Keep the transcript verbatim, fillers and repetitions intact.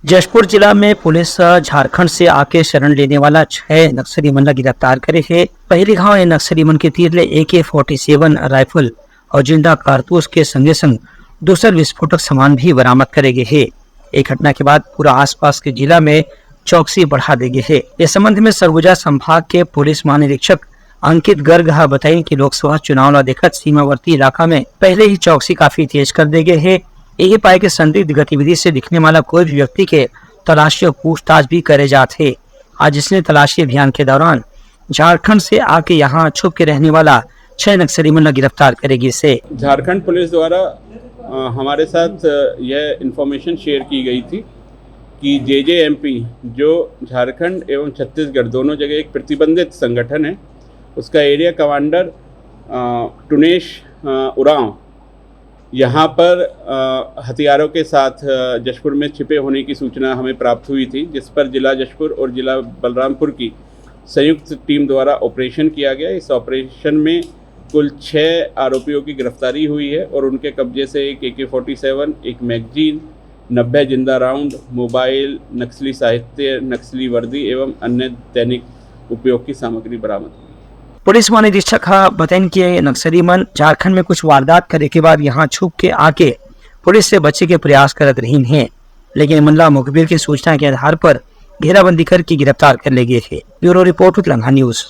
जशपुर जिला में पुलिस झारखंड से आके शरण लेने वाला छह नक्सली मन ला गिरफ्तार करे हे। पहली घाव ये नक्सली मन के तीर ले ए के फोर्टी सेवन राइफल और जिंदा कारतूस के संगे संग दूसर विस्फोटक सामान भी बरामद करे गे हे। ये घटना के बाद पूरा आसपास के जिला में चौकसी बढ़ा दे गे हे। इस संबंध में सरगुजा संभाग के पुलिस महानिरीक्षक अंकित गर्ग ह बताइन कि लोकसभा चुनाव ला देखत सीमावर्ती इलाका में पहले ही चौकसी काफी तेज कर दे गे हे। यही पाए के संदिग्ध गतिविधि से दिखने वाला कोई भी व्यक्ति के तलाशी और पूछताछ भी करे जात हे। आज इसने तलाशी अभियान के दौरान झारखंड से आके यहाँ छुप के रहने वाला छह नक्सली मन ला गिरफ्तार करे गिस हे। झारखंड पुलिस द्वारा अ, हमारे साथ अ, यह इन्फॉर्मेशन शेयर की गई थी कि जे जे एम पी, जो झारखंड एवं छत्तीसगढ़ दोनों जगह एक प्रतिबंधित संगठन है, उसका एरिया कमांडर अ, टुनेश अ, उरांव यहाँ पर अ, हथियारों के साथ अ, जशपुर में छिपे होने की सूचना हमें प्राप्त हुई थी, जिस पर जिला जशपुर और जिला बलरामपुर की संयुक्त टीम द्वारा ऑपरेशन किया गया। इस ऑपरेशन में कुल छः आरोपियों की गिरफ्तारी हुई है और उनके कब्जे से एक ए के फोर्टी सेवन, एक मैगजीन, नब्बे जिंदा राउंड, मोबाइल, नक्सली साहित्य, नक्सली वर्दी एवं अन्य दैनिक उपयोग की सामग्री बरामद हुई। पुलिस महानिरीक्षक ह बतैन कि नक्सली मन झारखंड में कुछ वारदात करे के बाद यहाँ छुप के आके पुलिस से बचे के प्रयास करत रहिन हे, लेकिन मन ला मुखबिर के सूचना के आधार पर घेराबंदी करके गिरफ्तार कर ले गए थे। Bureau report, Utlangha news.